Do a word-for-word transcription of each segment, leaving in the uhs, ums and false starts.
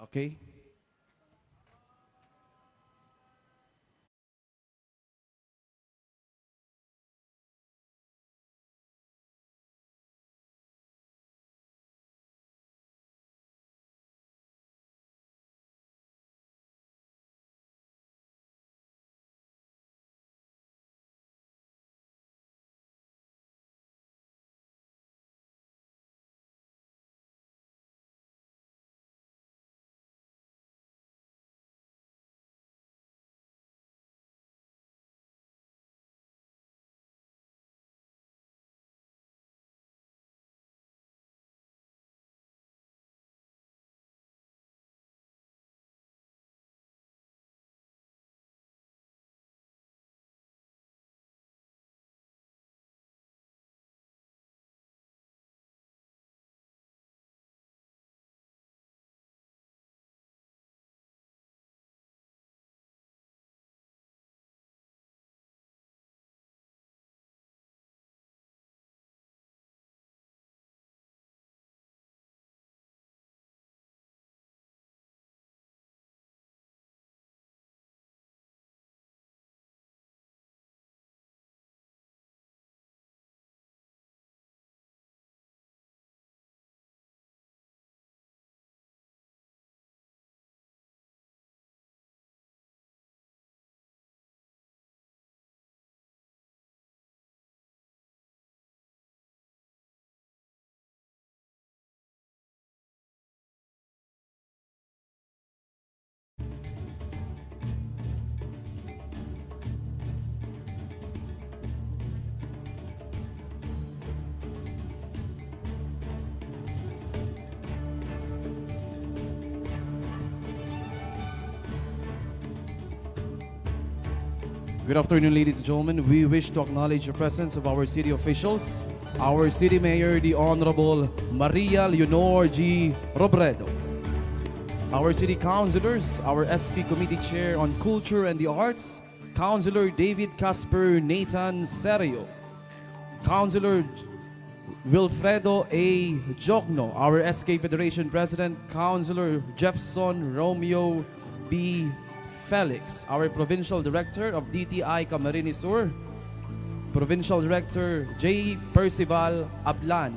Okay? Good afternoon, ladies and gentlemen. We wish to acknowledge the presence of our city officials, our city mayor, the Honorable Maria Leonor G. Robredo, our city councilors, our S P Committee Chair on Culture and the Arts, Councilor David Casper Nathan Serio, Councilor Wilfredo A. Jogno, our S K Federation President, Councilor Jefferson Romeo B. Felix, our Provincial Director of D T I Camarines Sur, Provincial Director J. Percival Ablan,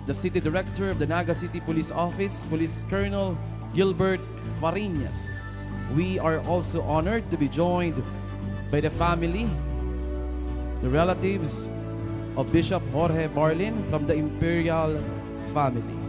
the City Director of the Naga City Police Office, Police Colonel Gilbert Fariñas. We are also honored to be joined by the family, the relatives of Bishop Jorge Barlin from the Imperial family.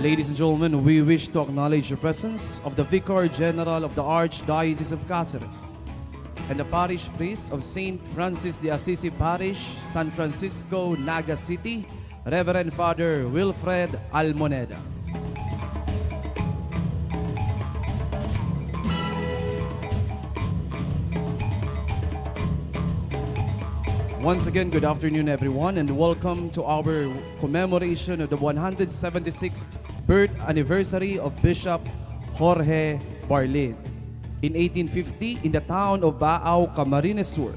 Ladies and gentlemen, we wish to acknowledge the presence of the Vicar General of the Archdiocese of Caceres and the Parish Priest of Saint Francis de Assisi Parish, San Francisco, Naga City, Reverend Father Wilfred Almoneda. Once again, good afternoon, everyone, and welcome to our commemoration of the one hundred seventy-sixth birth anniversary of Bishop Jorge Barlin. In eighteen fifty, in the town of Baao, Camarines Sur,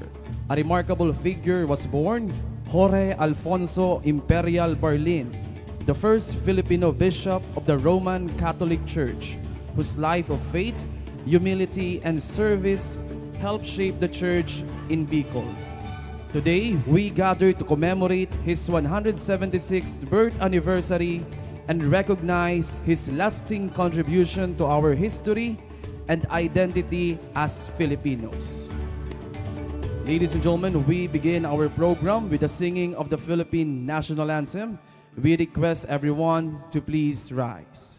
a remarkable figure was born, Jorge Alfonso Imperial Barlin, the first Filipino bishop of the Roman Catholic Church, whose life of faith, humility, and service helped shape the church in Bicol. Today, we gather to commemorate his one hundred seventy-sixth birth anniversary and recognize his lasting contribution to our history and identity as Filipinos. Ladies and gentlemen, we begin our program with the singing of the Philippine National Anthem. We request everyone to please rise.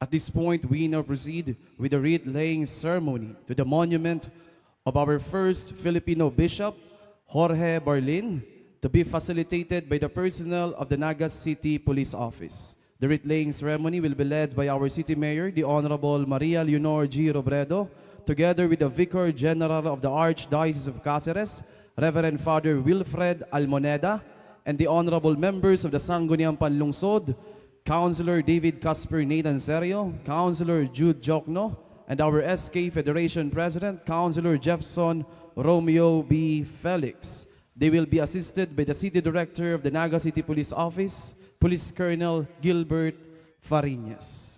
At this point, we now proceed with the wreath-laying ceremony to the monument of our first Filipino bishop, Jorge Barlin, to be facilitated by the personnel of the Naga City Police Office. The wreath-laying ceremony will be led by our City Mayor, the Honorable Maria Leonor G. Robredo, together with the Vicar General of the Archdiocese of Caceres, Reverend Father Wilfred Almoneda, and the honorable members of the Sangguniang Panlungsod, Councilor David Casper Nathan Serio, Councilor Jude Jokno, and our S K Federation President, Councilor Jefferson Romeo B. Felix. They will be assisted by the City Director of the Naga City Police Office, Police Colonel Gilbert Fariñas.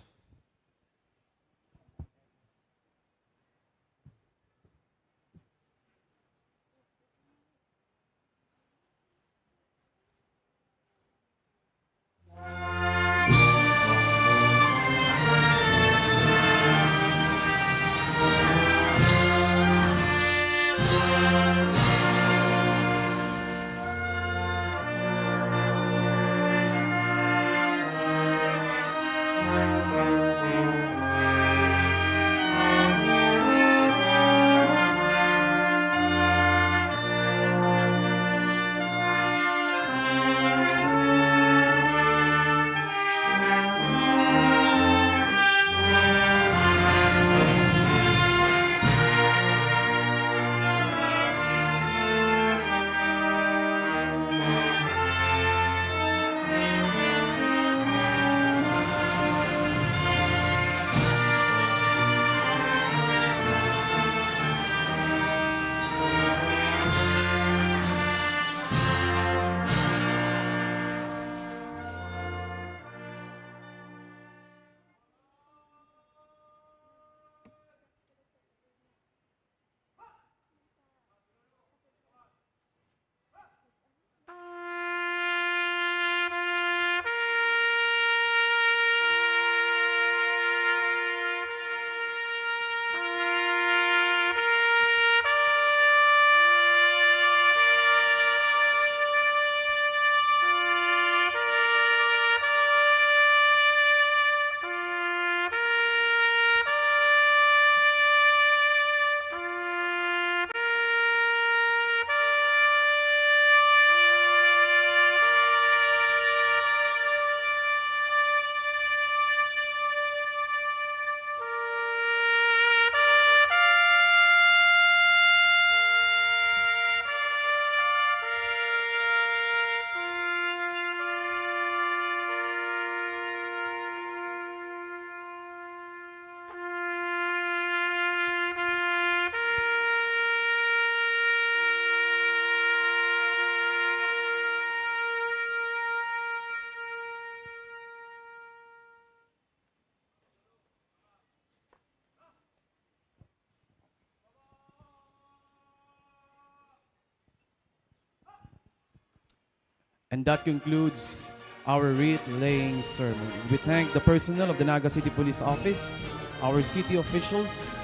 And that concludes our wreath-laying ceremony. We thank the personnel of the Naga City Police Office, our city officials,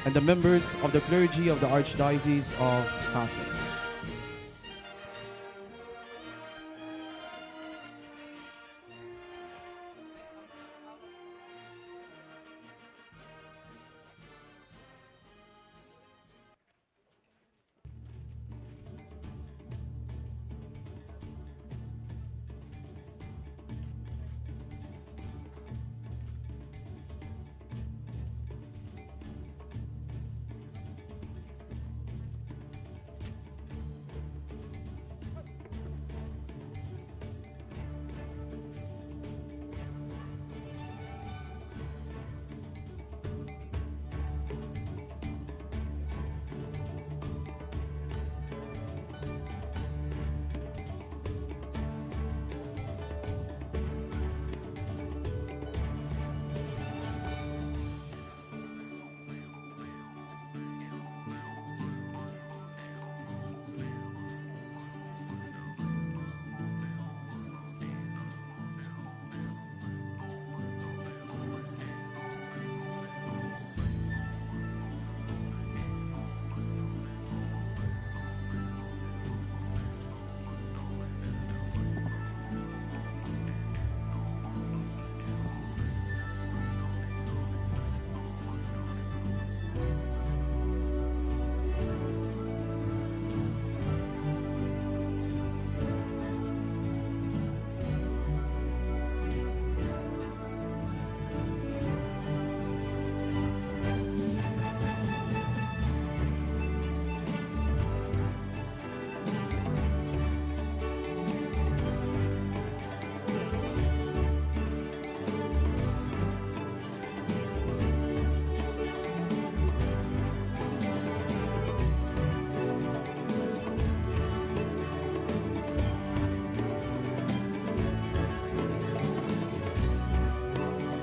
and the members of the clergy of the Archdiocese of Casas.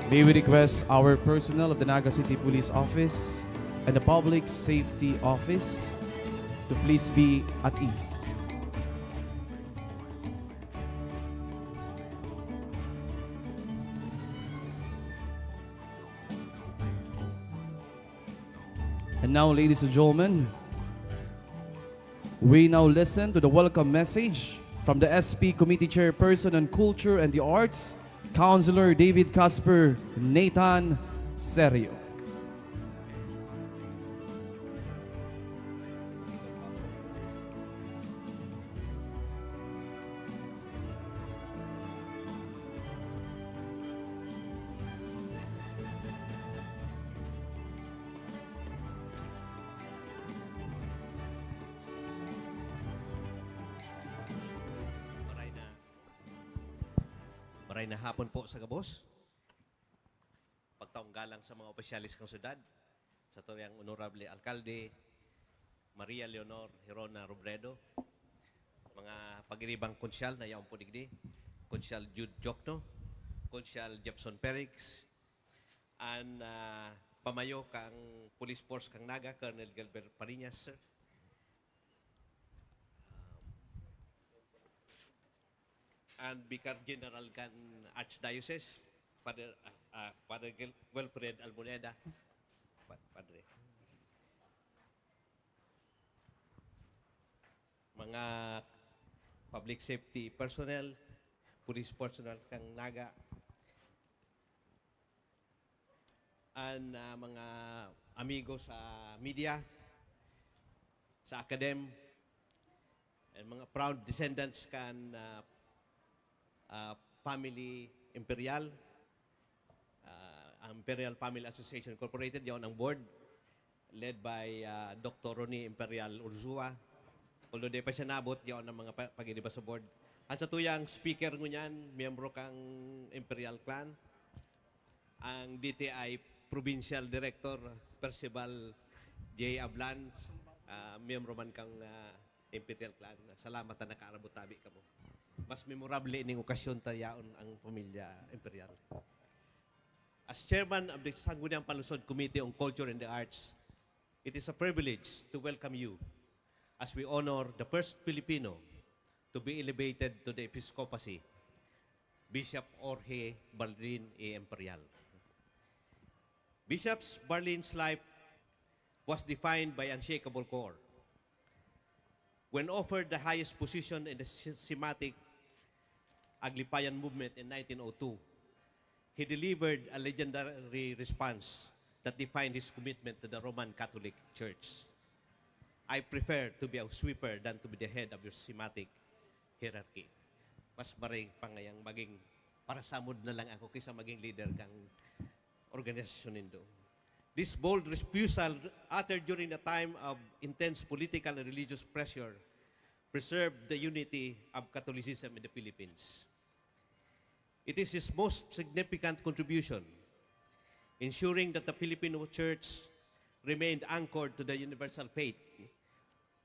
May we request our personnel of the Naga City Police Office and the Public Safety Office to please be at ease. And now, ladies and gentlemen, we now listen to the welcome message from the S P Committee Chairperson on Culture and the Arts, Councilor David Casper Nathan Serio. Maray na, maray na hapon po sa gabos. Pagtaong galang sa mga opisyales kan syudad, sa tuyang Honorable Alkalde Maria Leonor Hirona Robredo, mga pagiribang konsyal na yaon po digdi, Konsyal Jude Jokno, Konsyal Jefferson Perix, an, ah, pamayo kang Police Force kang Naga, Colonel Gilbert Pariñas, sir. Um, an Vicar General kan Archdiocese, Father, ah, ah, Father Gil-, Wilfred Almoneda. Pa-, Padre. Mga public safety personnel, police personnel kang Naga, an, ah, mga amigo sa media, sa academe, and mga proud descendants kan, ah, ah, family imperial, ah, ang Imperial Family Association Incorporated, yaon ang board, led by, ah, Doctor Ronnie Imperial Urzua. Although di pa siya naabot, yaon ang mga pa-, pag-iniba sa board. Ang satuyang speaker ngunyan, miyembro kang Imperial Clan, ang D T I Provincial Director Percival J. Ablan, ah, miyembro man kang, ah, Imperial Clan. Salamat na nakaarabot tabi kamo. Mas memorable ining okasyon ta yaon ang pamilya Imperial. As chairman of the Sangguniang Panlungsod Committee on Culture and the Arts, it is a privilege to welcome you as we honor the first Filipino to be elevated to the episcopacy, Bishop Jorge Barlin A. Imperial. Bishop Barlin's life was defined by unshakable core. When offered the highest position in the schismatic Aglipayan movement in nineteen oh two, he delivered a legendary response that defined his commitment to the Roman Catholic Church. "I prefer to be a sweeper than to be the head of your schismatic hierarchy." Mas maray pa ngayang maging parasamod na lang ako kaysa maging leader kang organisasyon nindo. This bold refusal, uttered during a time of intense political and religious pressure, preserved the unity of Catholicism in the Philippines. It is his most significant contribution, ensuring that the Filipino Church remained anchored to the universal faith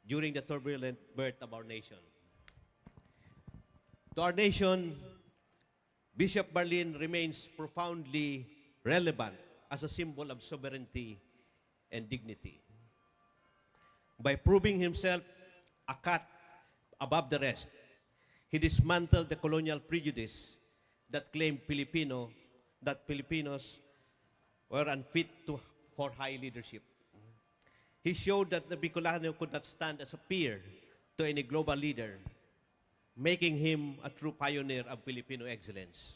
during the turbulent birth of our nation. To our nation, Bishop Barlin remains profoundly relevant as a symbol of sovereignty and dignity. By proving himself a cut above the rest, he dismantled the colonial prejudice that claimed Filipino, that Filipinos were unfit to, for high leadership. He showed that the Bicolano could not stand as a peer to any global leader, making him a true pioneer of Filipino excellence.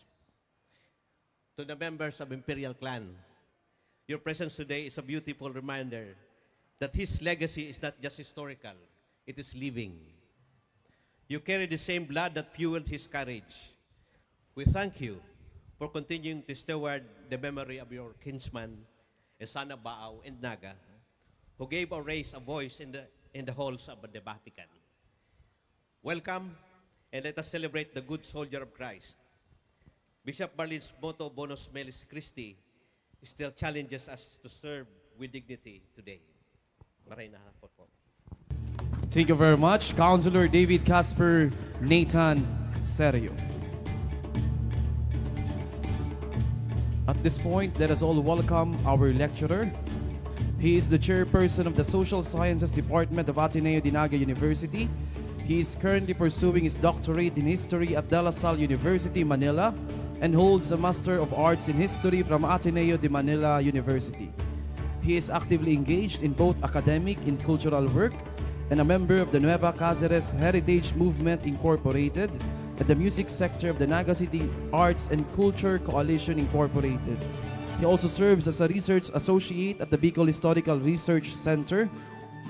To the members of Imperial Clan, your presence today is a beautiful reminder that his legacy is not just historical, it is living. You carry the same blood that fueled his courage. We thank you for continuing to steward the memory of your kinsman, Esana Baao and Naga, who gave our race a voice in the, in the halls of the Vatican. Welcome, and let us celebrate the good soldier of Christ. Bishop Barlin's motto, "Bonus Melis Christi," still challenges us to serve with dignity today. Maray na hapon po. Thank you very much, Councilor David Casper Nathan Serio. At this point, let us all welcome our lecturer. He is the chairperson of the Social Sciences Department of Ateneo de Naga University. He is currently pursuing his doctorate in history at De La Salle University, Manila, and holds a Master of Arts in History from Ateneo de Manila University. He is actively engaged in both academic and cultural work and a member of the Nueva Caceres Heritage Movement Incorporated and the music sector of the Naga City Arts and Culture Coalition Incorporated. He also serves as a research associate at the Bicol Historical Research Center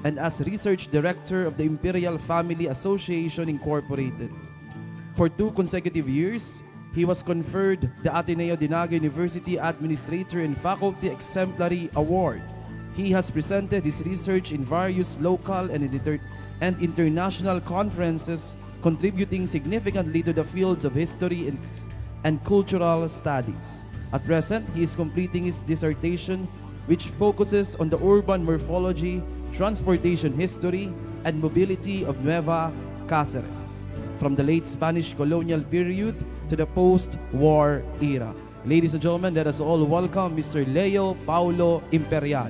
and as research director of the Imperial Family Association Incorporated. For two consecutive years, he was conferred the Ateneo de Naga University Administrator and Faculty Exemplary Award. He has presented his research in various local and, inter- and international conferences, contributing significantly to the fields of history and, and cultural studies. At present, he is completing his dissertation, which focuses on the urban morphology, transportation history, and mobility of Nueva Caceres, from the late Spanish colonial period to the post-war era. Ladies and gentlemen, let us all welcome Mister Leo Paulo Imperial.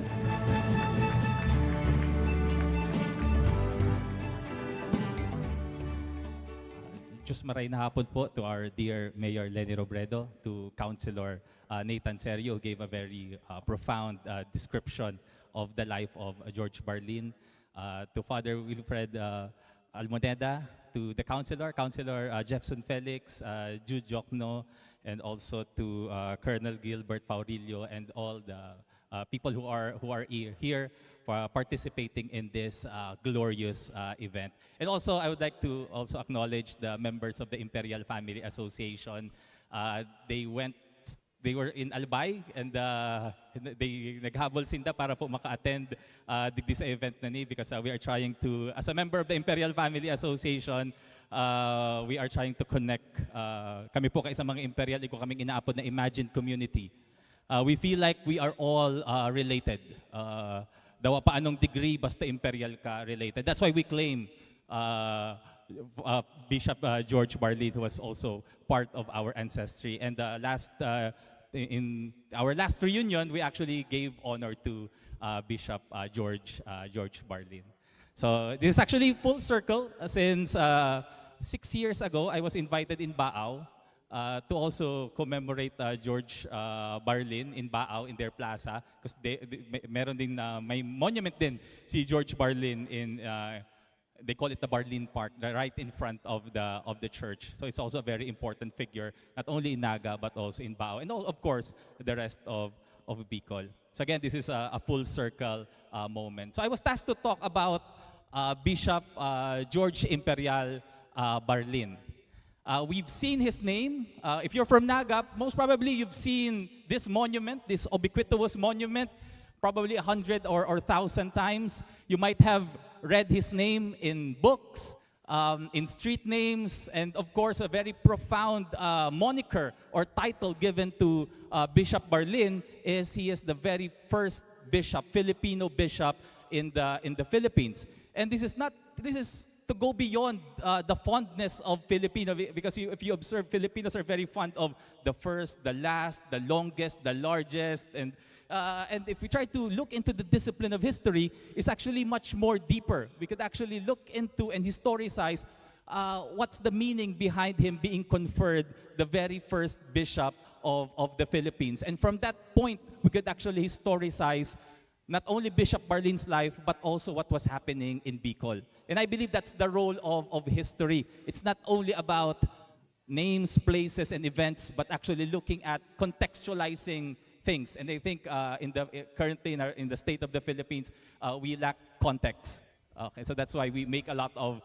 Just maray na hapon po to our dear Mayor Leni Robredo, to Councilor uh, Nathan Serio, who gave a very uh, profound uh, description of the life of uh, George Barlin, uh, to Father Wilfred uh, Almoneda, to the Councilor, Councilor uh, Jefferson Felix, uh, Jude Jokno, and also to uh, Colonel Gilbert Faurillo and all the uh, people who are who are here, here for participating in this uh, glorious uh, event. And also, I would like to also acknowledge the members of the Imperial Family Association. Uh, they went, they were in Albay and uh, they naghabol sinda para po maka-attend uh, digdi sa event na ni because uh, we are trying to, as a member of the Imperial Family Association, uh, we are trying to connect. Uh, kami po kay sa mga Imperial, igo kaming inaapod na imagined community. Uh, we feel like we are all uh, related. Uh, dawa pa anong degree, basta Imperial ka, related. That's why we claim uh, uh, Bishop uh, George Barlin, who was also part of our ancestry. And uh, last, uh, in our last reunion, we actually gave honor to uh, Bishop uh, George uh, George Barlin. So this is actually full circle uh, since uh, Six years ago, I was invited in Baao uh, to also commemorate uh, George uh, Barlin in Baao in their plaza because they, they, may, meron din uh, may monument din si George Barlin in uh, they call it the Barlin Park, right in front of the of the church. So it's also a very important figure, not only in Naga but also in Baao, and of course the rest of of Bicol. So again, this is a, a full circle uh, moment. So I was tasked to talk about uh, Bishop uh, George Imperial uh, Barlin. Uh, we've seen his name. Uh, if you're from Naga, most probably you've seen this monument, this ubiquitous monument, probably a hundred or, or thousand times. You might have read his name in books, um, in street names, and of course, a very profound uh, moniker or title given to uh, Bishop Barlin is he is the very first bishop, Filipino bishop in the in the Philippines. And this is not this is to go beyond uh, the fondness of Filipino, because you, if you observe, Filipinos are very fond of the first, the last, the longest, the largest, and uh, and if we try to look into the discipline of history, it's actually much more deeper. We could actually look into and historicize uh, what's the meaning behind him being conferred the very first bishop of, of the Philippines. And from that point, we could actually historicize not only Bishop Barlin's life, but also what was happening in Bicol. And I believe that's the role of, of history. It's not only about names, places, and events, but actually looking at contextualizing things. And I think uh, in the currently in, our, in the state of the Philippines, uh, we lack context. Okay, so that's why we make a lot of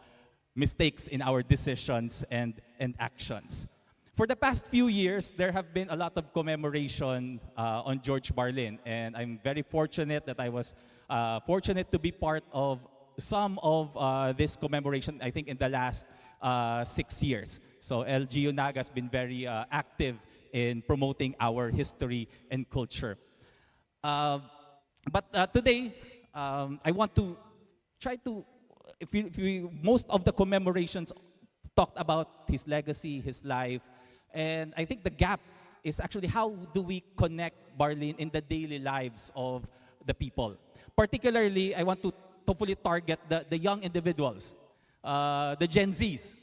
mistakes in our decisions and, and actions. For the past few years, there have been a lot of commemoration uh, on George Barlin, and I'm very fortunate that I was uh, fortunate to be part of some of uh, this commemoration, I think, in the last uh, six years. So L G U Naga has been very uh, active in promoting our history and culture. Uh, but uh, today, um, I want to try to, if we, if we, most of the commemorations talked about his legacy, his life, and I think the gap is actually how do we connect Barlin in the daily lives of the people. Particularly, I want to hopefully target the, the young individuals, uh, the Gen Zs,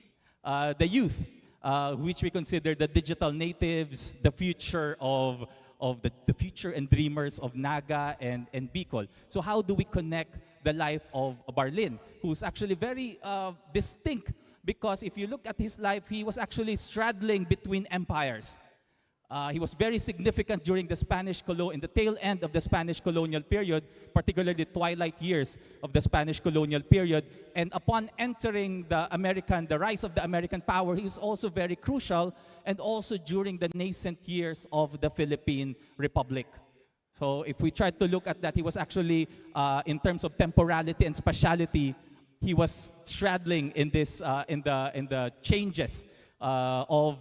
uh, the youth, uh, which we consider the digital natives, the future of, of the, the future and dreamers of Naga and, and Bicol. So how do we connect the life of Barlin, who's actually very uh, distinct? Because if you look at his life, he was actually straddling between empires. Uh, he was very significant during the Spanish colo- in the tail end of the Spanish colonial period, particularly the twilight years of the Spanish colonial period. And upon entering the American, the rise of the American power, he was also very crucial, and also during the nascent years of the Philippine Republic. So if we try to look at that, he was actually, uh, in terms of temporality and spatiality, he was straddling in this uh, in the in the changes uh, of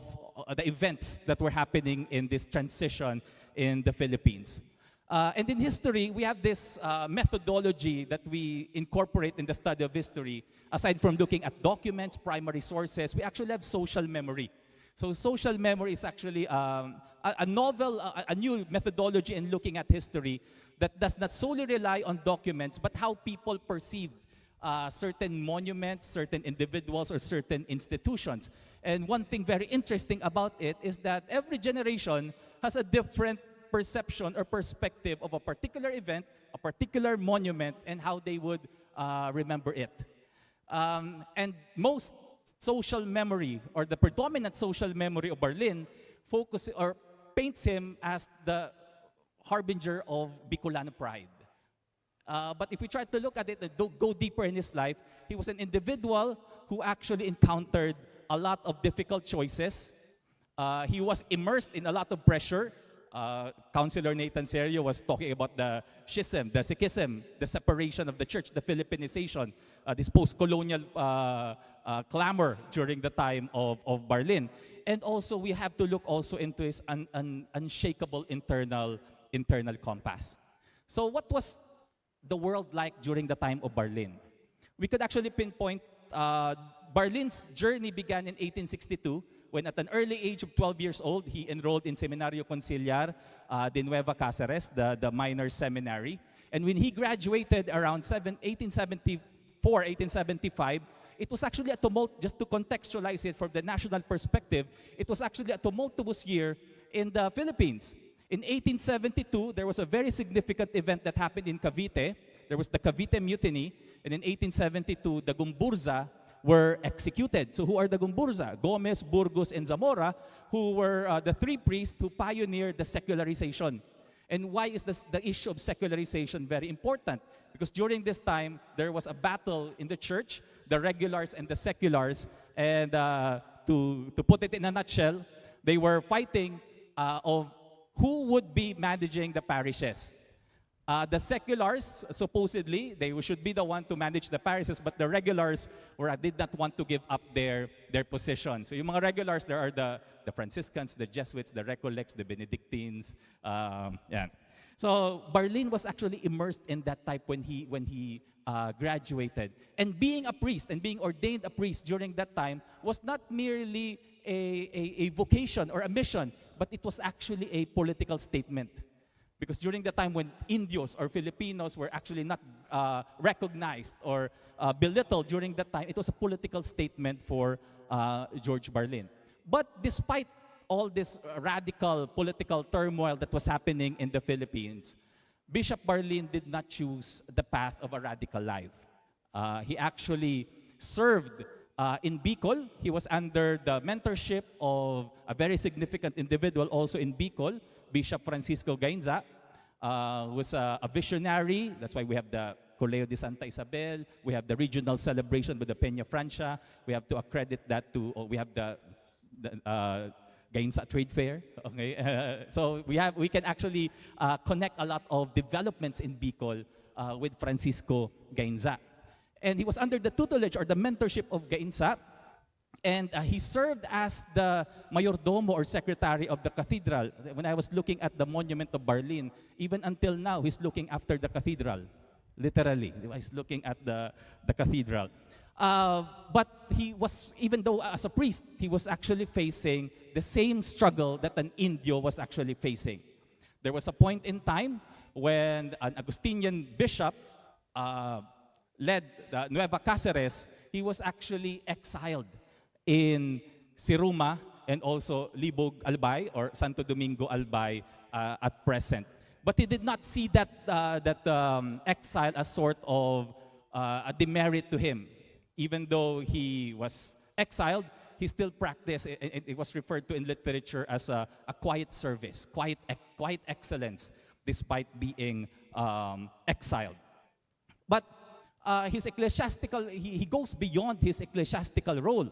uh, the events that were happening in this transition in the Philippines. Uh, and in history, we have this uh, methodology that we incorporate in the study of history. Aside from looking at documents, primary sources, we actually have social memory. So social memory is actually um, a, a novel, a, a new methodology in looking at history that does not solely rely on documents, but how people perceived uh, certain monuments, certain individuals, or certain institutions. And one thing very interesting about it is that every generation has a different perception or perspective of a particular event, a particular monument, and how they would uh, remember it. Um, and most social memory, or the predominant social memory of Barlin, focus or paints him as the harbinger of Bicolano pride. Uh, but if we try to look at it and do, go deeper in his life, he was an individual who actually encountered a lot of difficult choices. Uh, he was immersed in a lot of pressure. Uh, Councilor Nathan Serio was talking about the schism, the Sikhism, the separation of the church, the Philippinization, uh, this post-colonial uh, uh, clamor during the time of, of Barlin. And also, we have to look also into his un, un, unshakable internal internal compass. So what was the world like during the time of Barlin? We could actually pinpoint uh, Barlin's journey began in eighteen sixty-two when at an early age of twelve years old, he enrolled in Seminario Conciliar uh, de Nueva Caceres, the, the minor seminary. And when he graduated around seven, eighteen seventy-four, eighteen seventy-five, It was actually a tumult, just to contextualize it from the national perspective, it was actually a tumultuous year in the Philippines. In eighteen seventy-two, there was a very significant event that happened in Cavite. There was the Cavite Mutiny, and in eighteen seventy-two, the Gomburza were executed. So who are the Gomburza? Gomez, Burgos, and Zamora, who were uh, the three priests who pioneered the secularization. And why is this, the issue of secularization very important? Because during this time, there was a battle in the church, the regulars and the seculars. And uh, to, to put it in a nutshell, they were fighting uh, of who would be managing the parishes. Uh, the seculars, supposedly, they should be the one to manage the parishes, but the regulars were, did not want to give up their, their position. So yung mga regulars, there are the, the Franciscans, the Jesuits, the Recollects, the Benedictines, um, yan. So Barlin was actually immersed in that type when he, when he uh, graduated. And being a priest and being ordained a priest during that time was not merely a, a, a vocation or a mission, but it was actually a political statement. Because during the time when Indios or Filipinos were actually not uh, recognized or uh, belittled during that time, it was a political statement for uh, George Barlin. But despite all this radical political turmoil that was happening in the Philippines, Bishop Barlin did not choose the path of a radical life. Uh, he actually served uh, in Bicol. He was under the mentorship of a very significant individual also in Bicol, Bishop Francisco Gainza, uh, who was a, a visionary. That's why we have the Colegio de Santa Isabel. We have the regional celebration with the Peña Francia. We have to accredit that to, or we have the, the uh, Gainza Trade Fair. Okay? Uh, so we have, we can actually uh, connect a lot of developments in Bicol uh, with Francisco Gainza. And he was under the tutelage or the mentorship of Gainza. And uh, he served as the mayordomo or secretary of the cathedral. When I was looking at the monument of Barlin, even until now, he's looking after the cathedral. Literally, he's looking at the, the cathedral. Uh, but he was, even though as a priest, he was actually facing the same struggle that an Indio was actually facing. There was a point in time when an Augustinian bishop uh, led uh, Nueva Caceres, he was actually exiled in Siruma and also Libog Albay or Santo Domingo Albay uh, at present. But he did not see that, uh, that um, exile as sort of uh, a demerit to him. Even though he was exiled, he still practiced, and it was referred to in literature as a, a quiet service, quiet, quiet excellence, despite being um, exiled. But uh, his ecclesiastical, he, he goes beyond his ecclesiastical role.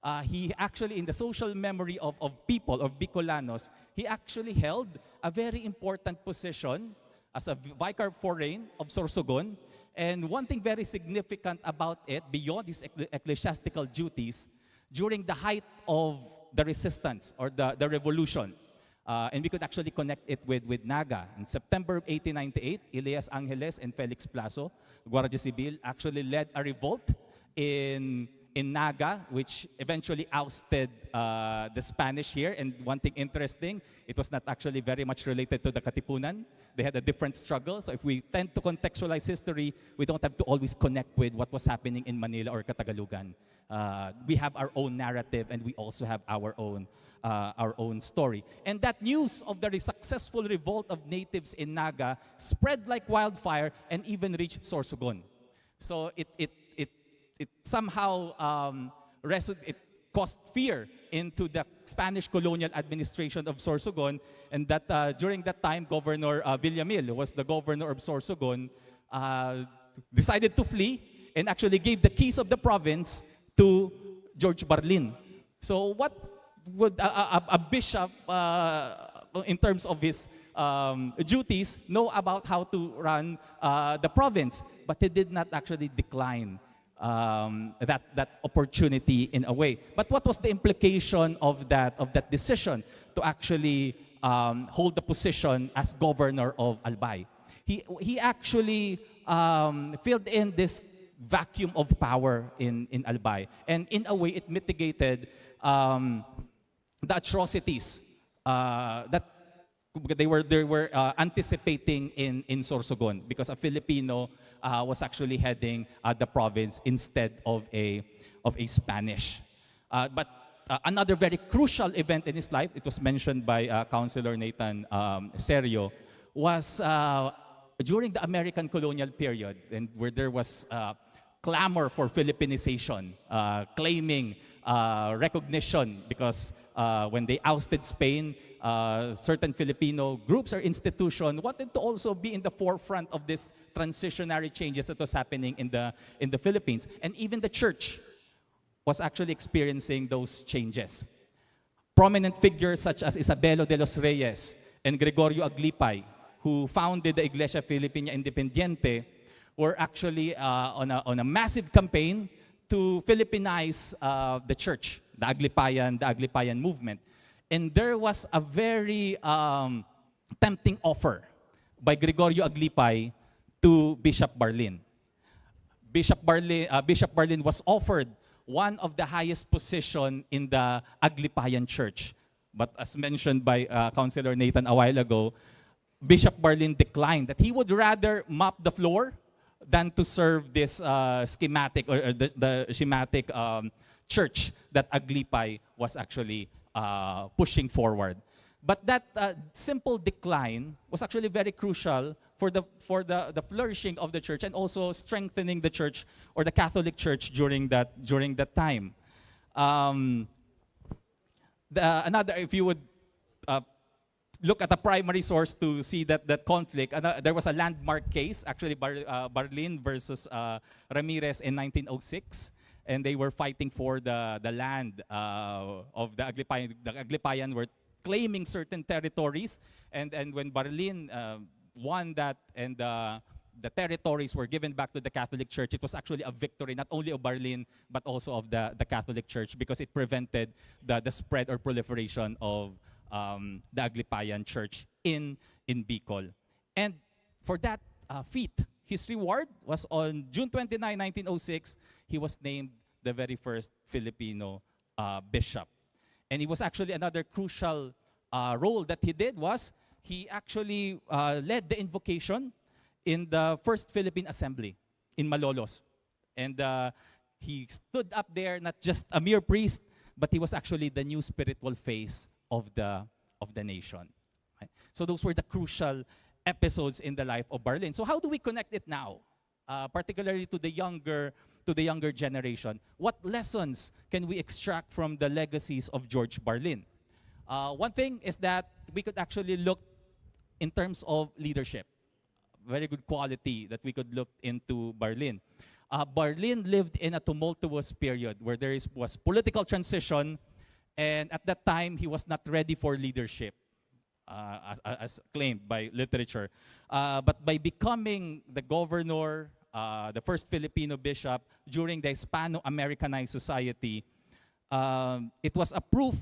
Uh, he actually, in the social memory of, of people, of Bicolanos, he actually held a very important position as a vicar foreign of Sorsogon. And one thing very significant about it, beyond his ecclesiastical duties, during the height of the resistance or the, the revolution, uh, and we could actually connect it with, with Naga. In September of eighteen ninety-eight, Elias Angeles and Felix Plazo, Guardia Civil, actually led a revolt in in Naga, which eventually ousted uh, the Spanish here. And one thing interesting, it was not actually very much related to the Katipunan. They had a different struggle. So if we tend to contextualize history, we don't have to always connect with what was happening in Manila or Catagalugan. Uh, we have our own narrative and we also have our own uh, our own story. And that news of the successful revolt of natives in Naga spread like wildfire and even reached Sorsogon. So it it it it somehow um, resu- it caused fear into the Spanish colonial administration of Sorsogon, and that uh, during that time, Governor uh, Villamil, who was the governor of Sorsogon, uh, decided to flee and actually gave the keys of the province to George Barlin. So what would a, a, a bishop, uh, in terms of his um, duties, know about how to run uh, the province? But he did not actually decline um, that, that opportunity in a way. But what was the implication of that, of that decision to actually um, hold the position as governor of Albay? He, he actually um, filled in this vacuum of power in, in Albay. And in a way, it mitigated um, the atrocities uh, that kumbaga, they were, they were uh, anticipating in, in Sorsogon because a Filipino uh, was actually heading uh, the province instead of a, of a Spanish. Uh, but uh, another very crucial event in his life, it was mentioned by uh, Councilor Nathan um, Serio, was uh, during the American colonial period, and where there was uh, clamor for Filipinization, uh, claiming uh, recognition because uh, when they ousted Spain, uh, certain Filipino groups or institution wanted to also be in the forefront of this transitionary changes that was happening in the in the Philippines, and even the church was actually experiencing those changes. Prominent figures such as Isabelo de los Reyes and Gregorio Aglipay, who founded the Iglesia Filipina Independiente, were actually uh, on, a, on a massive campaign to Philippinize uh, the church, the Aglipayan, the Aglipayan movement. And there was a very um, tempting offer by Gregorio Aglipay to Bishop Barlin. Bishop Barlin, uh, Bishop Barlin was offered one of the highest position in the Aglipayan Church. But as mentioned by uh, Councilor Nathan a while ago, Bishop Barlin declined that he would rather mop the floor than to serve this uh, schematic or, or the, the schematic um, church that Aglipay was actually uh, pushing forward. But that uh, simple decline was actually very crucial for the for the, the flourishing of the church and also strengthening the church or the Catholic Church during that during that time. Um, the, another, if you would uh, look at a primary source to see that that conflict, ano, there was a landmark case, actually Bar, uh, Barlin versus uh, Ramirez in nineteen oh six, and they were fighting for the the land uh, of the Aglipayan. The Aglipayan were claiming certain territories, and and when Barlin uh, won that and uh, the territories were given back to the Catholic Church, it was actually a victory not only of Barlin but also of the, the Catholic Church because it prevented the, the spread or proliferation of um, the Aglipayan Church in in Bicol. And for that uh, feat, his reward was on June twenty-nine, nineteen oh six, he was named the very first Filipino uh, bishop. And it was actually another crucial uh, role that he did was he actually uh, led the invocation in the First Philippine Assembly in Malolos. And uh, he stood up there, not just a mere priest, but he was actually the new spiritual face of the of the nation. Okay? So those were the crucial episodes in the life of Barlin. So how do we connect it now, uh, particularly to the younger to the younger generation? What lessons can we extract from the legacies of George Barlin? Uh, one thing is that we could actually look in terms of leadership. Very good quality that we could look into Barlin. Uh, Barlin lived in a tumultuous period where there is, was political transition, and at that time, he was not ready for leadership, uh, as, as claimed by literature. Uh, but by becoming the governor, uh, the first Filipino bishop during the Hispano-Americanized society, um, it was a proof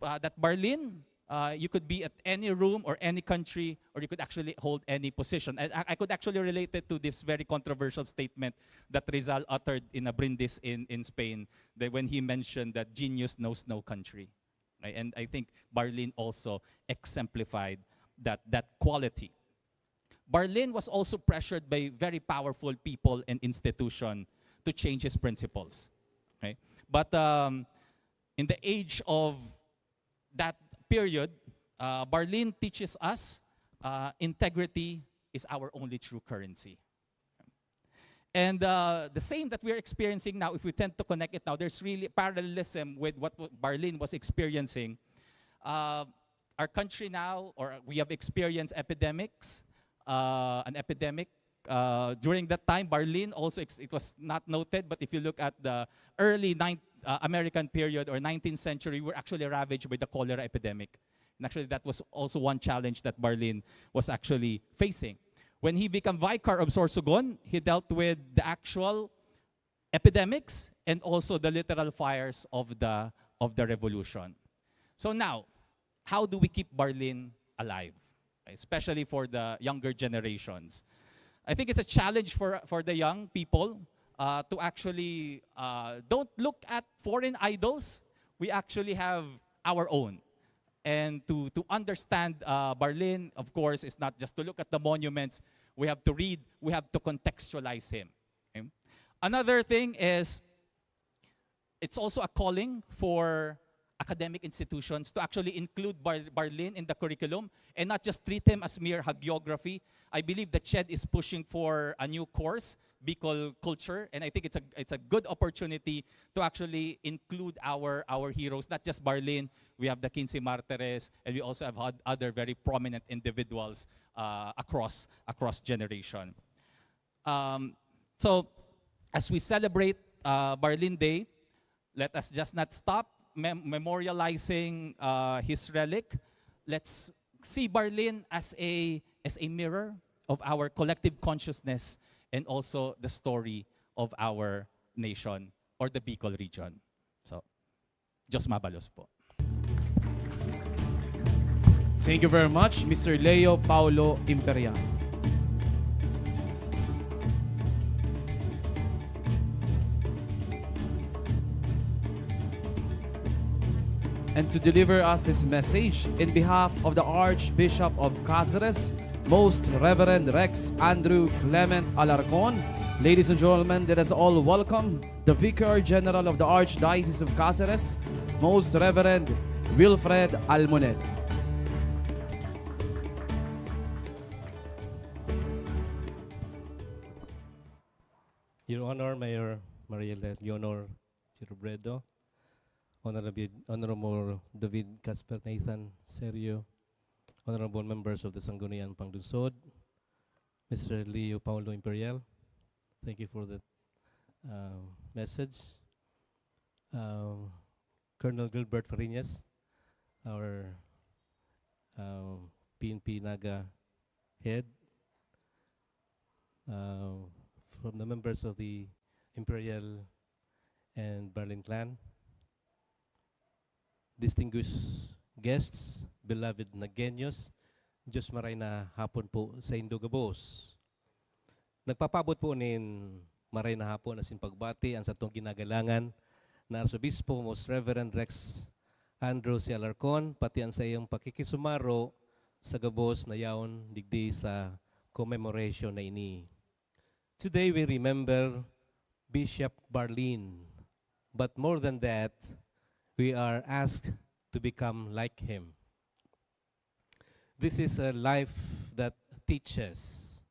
uh, that Barlin, uh, you could be at any room or any country, or you could actually hold any position. And I, I could actually relate it to this very controversial statement that Rizal uttered in a brindis in, in Spain, that when he mentioned that genius knows no country. Okay? And I think Barlin also exemplified that, that quality. Barlin was also pressured by very powerful people and institution to change his principles. Okay? But um, in the age of that period, uh, Barlin teaches us uh, integrity is our only true currency. And uh, the same that we're experiencing now, if we tend to connect it now, there's really parallelism with what Barlin was experiencing. Uh, our country now, or we have experienced epidemics, uh, an epidemic uh, during that time, Barlin also, it was not noted, but if you look at the early ninth, uh, American period or nineteenth century, we were actually ravaged by the cholera epidemic. And actually, that was also one challenge that Barlin was actually facing. When he became vicar of Sorsogon, he dealt with the actual epidemics and also the literal fires of the, of the revolution. So now, how do we keep Barlin alive, especially for the younger generations? I think it's a challenge for, for the young people uh, to actually uh, don't look at foreign idols. We actually have our own. And to, to understand uh, Barlin, of course, is not just to look at the monuments. We have to read, we have to contextualize him. Okay? Another thing is, it's also a calling for academic institutions to actually include Bar- Barlin in the curriculum and not just treat him as mere hagiography. I believe that CHED is pushing for a new course, Bicol culture, and I think it's a it's a good opportunity to actually include our our heroes, not just Barlin. We have the Quince Martires, and we also have had other very prominent individuals uh, across across generation. Um, so, as we celebrate uh, Barlin Day, let us just not stop mem- memorializing uh, his relic. Let's see Barlin as a as a mirror of our collective consciousness and also the story of our nation or the Bicol region. So, Diyos mabalos po. Thank you very much, Mister Leo Paulo Imperial. And to deliver us his message in behalf of the Archbishop of Caceres, Most Reverend Rex Andrew Clement Alarcon. Ladies and gentlemen, let us all welcome the Vicar General of the Archdiocese of Caceres, Most Reverend Wilfred Almoned. Your Honor, Mayor Mariela Leonor Chirobredo, Honorable, Honorable David Casper Nathan Serio, Honorable Members of the Sangguniang Panglungsod, Mister Leo Paulo Imperial, thank you for that uh, message. Uh, Colonel Gilbert Fariñas, our uh, P N P Naga head, uh, from the members of the Imperial and Barlin clan, distinguished guests, beloved Nagueños, Diyos maray na hapon po saindo gabos. Nagpapaabot po nin maray na hapon asin pagbati an satong ginagalangan na Arsobispo, Most Reverend Rex Andrew C. Alarcon, pati an saiyang pakikisumaro sa gabos na yaon digdi sa commemoration na ini. Today we remember Bishop Barlin, but more than that, we are asked to become like him. This is a life that teaches.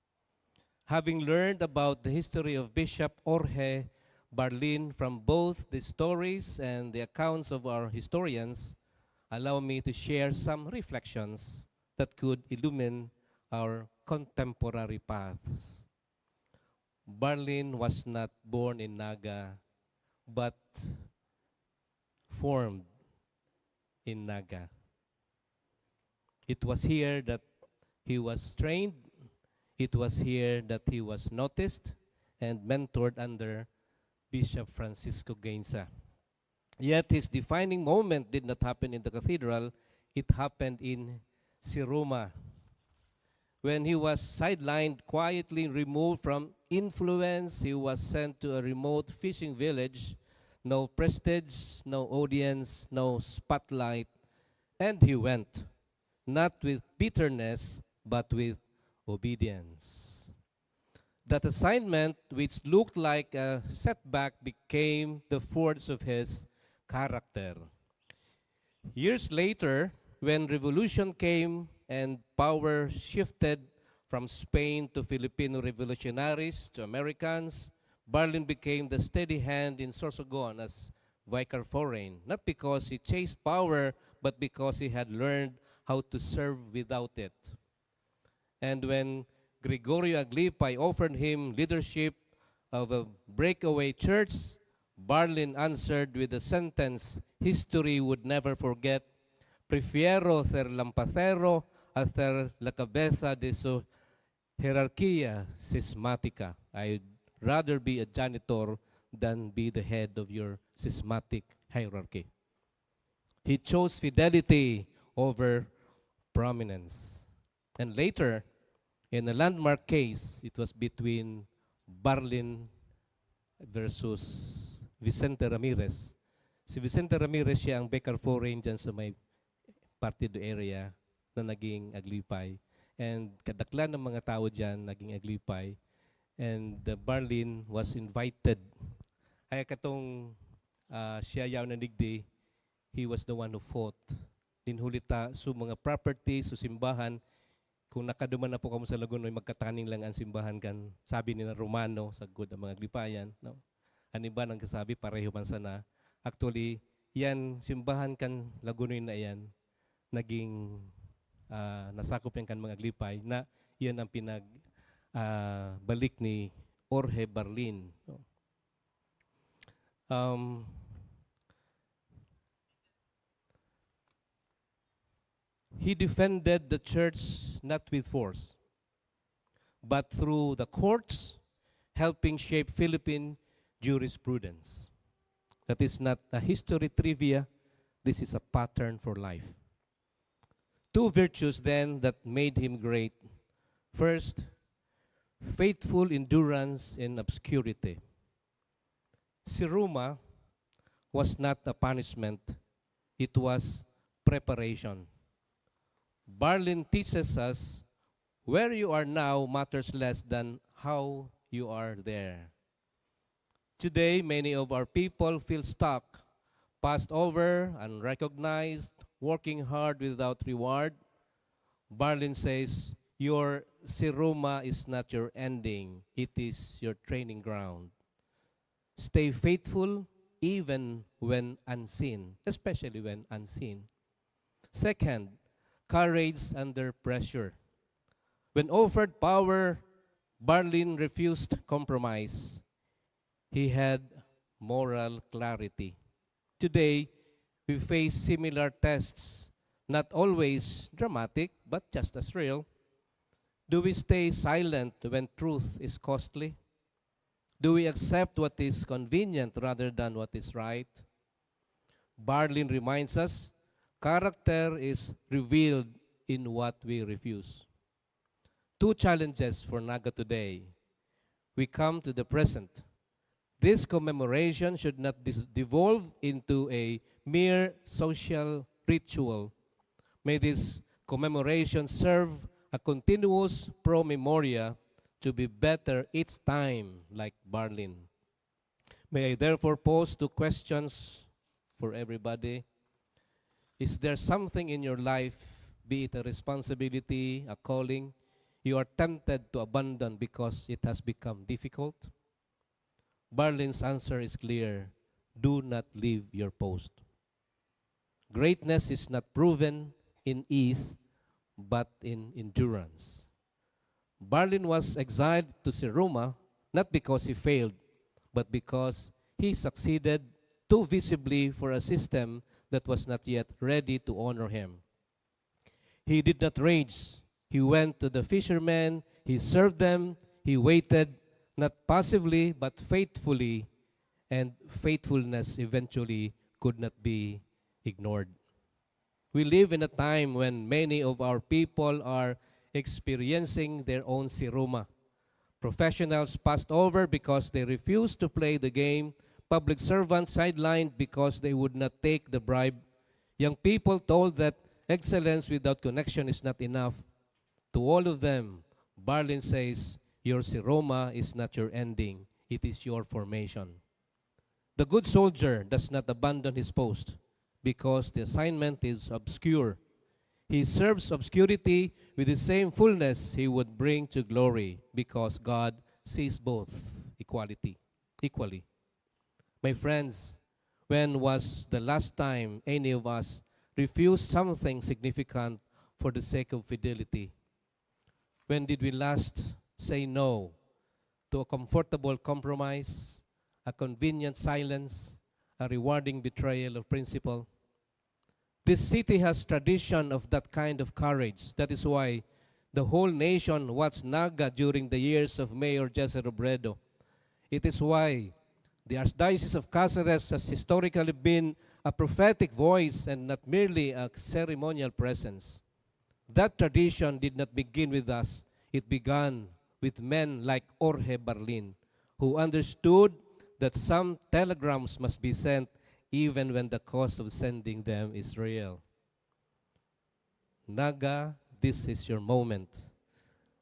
Having learned about the history of Bishop Jorge Barlin from both the stories and the accounts of our historians, allow me to share some reflections that could illumine our contemporary paths. Barlin was not born in Naga, but formed in Naga. It was here that he was trained. It was here that he was noticed and mentored under Bishop Francisco Gainza. Yet his defining moment did not happen in the cathedral, it happened in Siruma. When he was sidelined, quietly removed from influence, he was sent to a remote fishing village. No prestige, no audience, no spotlight. And he went, not with bitterness, but with obedience. That assignment, which looked like a setback, became the forge of his character. Years later, when revolution came and power shifted from Spain to Filipino revolutionaries to Americans, Barlin became the steady hand in Sorsogon as Vicar Foreign, not because he chased power, but because he had learned how to serve without it. And when Gregorio Aglipay offered him leadership of a breakaway church, Barlin answered with a sentence history would never forget: "Prefiero ser lampacero a ser la cabeza de su jerarquía cismática." I'd rather be a janitor than be the head of your schismatic hierarchy. He chose fidelity over prominence. And later, in a landmark case, it was between Barlin versus Vicente Ramirez. Si Vicente Ramirez, siya ang Vicar Foreign dyan sa may Partido area na naging Aglipay. And kadaklan ng mga tao diyan naging Aglipay. And, uh, Barlin was invited. Kaya katong, ah, siya yaon na digdi, he was the one who fought. Din huli ta, so mga properties, so simbahan, kung nakaduman na po kamo sa Lagonoy, magkataning lang ang simbahan kan, sabi nila, Romano, sagkod ang mga Aglipayan, no? An iba nagsasabi, pareho man sana. Actually, yan, simbahan kan Lagonoy na yan, naging, ah, nasakop yan kan mga Aglipay, na yan ang pinag, ah, balik ni Jorge Barlin, no? Um, he defended the church not with force, but through the courts, helping shape Philippine jurisprudence. That is not a history trivia. This is a pattern for life. Two virtues, then, that made him great. First, faithful endurance in obscurity. Si Roma was not a punishment, it was preparation. Barlin teaches us, where you are now matters less than how you are there. Today, many of our people feel stuck, passed over, unrecognized, working hard without reward. Barlin says, your Si Roma is not your ending, it is your training ground. Stay faithful even when unseen, especially when unseen. Second, courage under pressure. When offered power, Barlin refused compromise. He had moral clarity. Today, we face similar tests, not always dramatic, but just as real. Do we stay silent when truth is costly? Do we accept what is convenient rather than what is right? Barlin reminds us, character is revealed in what we refuse. Two challenges for Naga today. We come to the present. This commemoration should not dis- devolve into a mere social ritual. May this commemoration serve a continuous promemoria to be better each time, like Barlin. May I therefore pose two questions for everybody? Is there something in your life, be it a responsibility, a calling, you are tempted to abandon because it has become difficult? Barlin's answer is clear. Do not leave your post. Greatness is not proven in ease, but in endurance. Barlin was exiled to Si Roma not because he failed, but because he succeeded too visibly for a system that was not yet ready to honor him. He did not rage. He went to the fishermen, he served them, he waited, not passively, but faithfully, and faithfulness eventually could not be ignored. We live in a time when many of our people are experiencing their own Si Roma. Professionals passed over because they refused to play the game. Public servants sidelined because they would not take the bribe. Young people told that excellence without connection is not enough. To all of them, Barlin says, your Si Roma is not your ending, it is your formation. The good soldier does not abandon his post because the assignment is obscure. He serves obscurity with the same fullness he would bring to glory because God sees both equality, equally. My friends, when was the last time any of us refused something significant for the sake of fidelity? When did we last say no to a comfortable compromise, a convenient silence, a rewarding betrayal of principle? This city has tradition of that kind of courage. That is why the whole nation watched Naga during the years of Mayor Jesse Robredo. It is why the Archdiocese of Caceres has historically been a prophetic voice and not merely a ceremonial presence. That tradition did not begin with us. It began with men like Jorge Barlin, who understood that some telegrams must be sent even when the cost of sending them is real. Naga, this is your moment.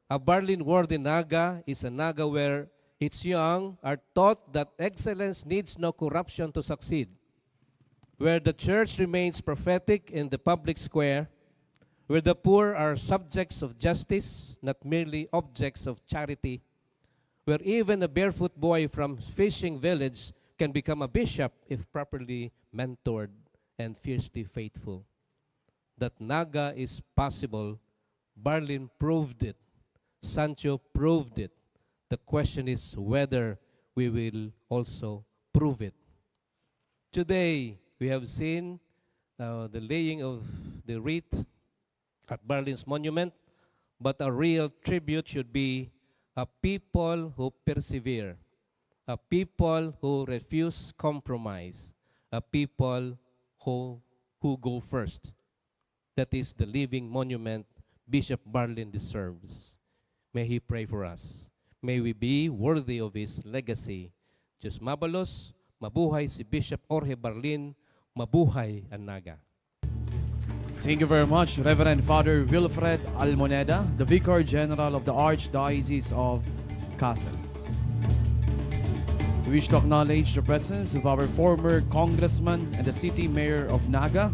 A Barlin-worthy Naga is a Naga where its young are taught that excellence needs no corruption to succeed, where the church remains prophetic in the public square, where the poor are subjects of justice, not merely objects of charity, where even a barefoot boy from fishing village can become a bishop if properly mentored and fiercely faithful. That Naga is possible, Barlin proved it. Sancho proved it. The question is whether we will also prove it. Today, we have seen uh, the laying of the wreath at Barlin's monument, but a real tribute should be a people who persevere, a people who refuse compromise, a people who, who go first. That is the living monument Bishop Barlin deserves. May he pray for us. May we be worthy of his legacy. Diyos mabalos, mabuhay si Bishop Jorge Barlin, mabuhay ang Naga. Thank you very much, Reverend Father Wilfred Almoneda, the Vicar General of the Archdiocese of Caceres. We wish to acknowledge the presence of our former congressman and the city mayor of Naga,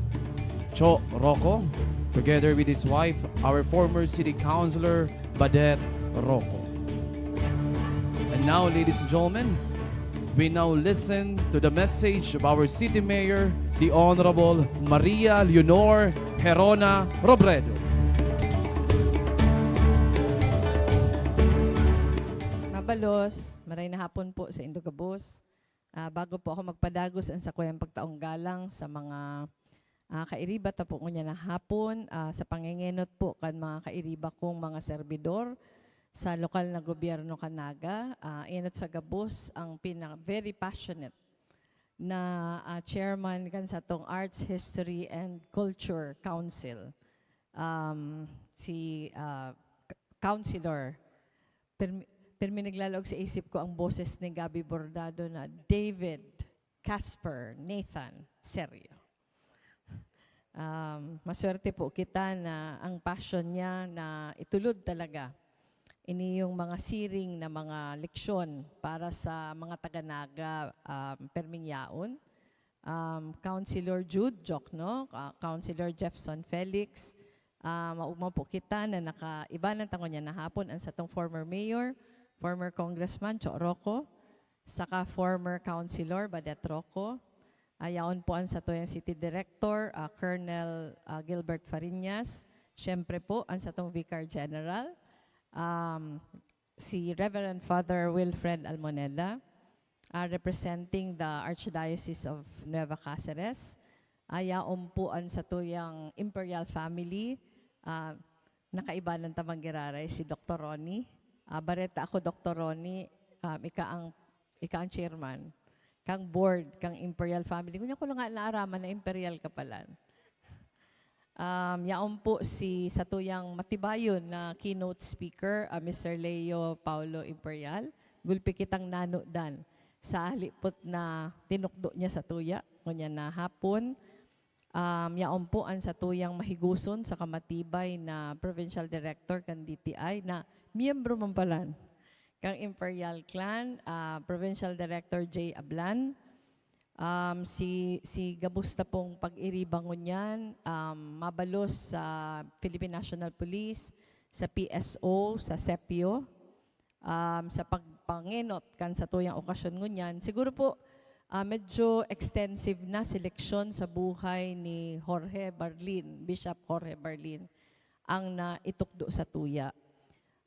Cho Rocco, together with his wife, our former city councilor, Badet Rocco. And now, ladies and gentlemen, we now listen to the message of our city mayor, the Honorable Maria Leonor Herona Robredo. Mabalos, maray na hapon po sa indo gabos. Ah, bago po ako magpadagos ang sakuyang pagtaong galang sa mga ah, kairiba ta po ngunyan na hapon, ah, sa pangengenot po kan mga kairiba kong mga serbidor sa lokal na gobyerno kan Naga, ah, enot sa gabos ang pina, very passionate na ah, chairman kan satong Arts, History and Culture Council, um, si ah, K- Councilor Permi, permi naglalaog sa isip ko ang boses ni Gabby Bordado na David Casper Nathan Serio. Um, maswerte po kita na ang passion niya na itulod talaga ini yung mga siring na mga leksyon para sa mga taga-Naga, um, perming yaon. Um, Councilor Jude Jokno, uh, Councilor Jefferson Felix, uh, maugma po kita na nakaibanan tango niya na hapon ang satong former mayor, former congressman Cho Rocco, saka former councilor Badet Rocco. Ayaon po ang satuyang city director, uh, Colonel uh, Gilbert Fariñas, siyempre po ang satong Vicar General, um, si Reverend Father Wilfred Almoneda, uh, representing the Archdiocese of Nueva Caceres. Ayaon po ang satuyang imperial family, uh, nakaibanan ta man giraray si Doktor Ronnie. Ah, bareta ako, Doktor Ronnie, um, ika ang, ika ang chairman kang board kang Imperial Family. Ngunyan ko lang nga naaraman na Imperial ka palan. Um, yaon po si satuyang matibayon na keynote speaker, ah, Mister Leo Paulo Imperial. Gulpi kitang nanudan sa halipot na tinukdo niya sa tuya. Ngunyan na hapon, Um, yaon po ang satuyang mahiguson sa kamatibay na provincial director kan D T I na miyembro man palan kang Imperial Clan, ah, Provincial Director Jay Ablan. Um, si, si gabusta pong pag-iriba ngunyan, um, mabalos sa Philippine National Police, sa P S O, sa sepio, um, sa pagpangenot kan satuyang okasyon ngunyan. Siguro po, ah, medyo extensive na seleksyon sa buhay ni Jorge Barlin, Bishop Jorge Barlin, ang naitukdo sa tuya.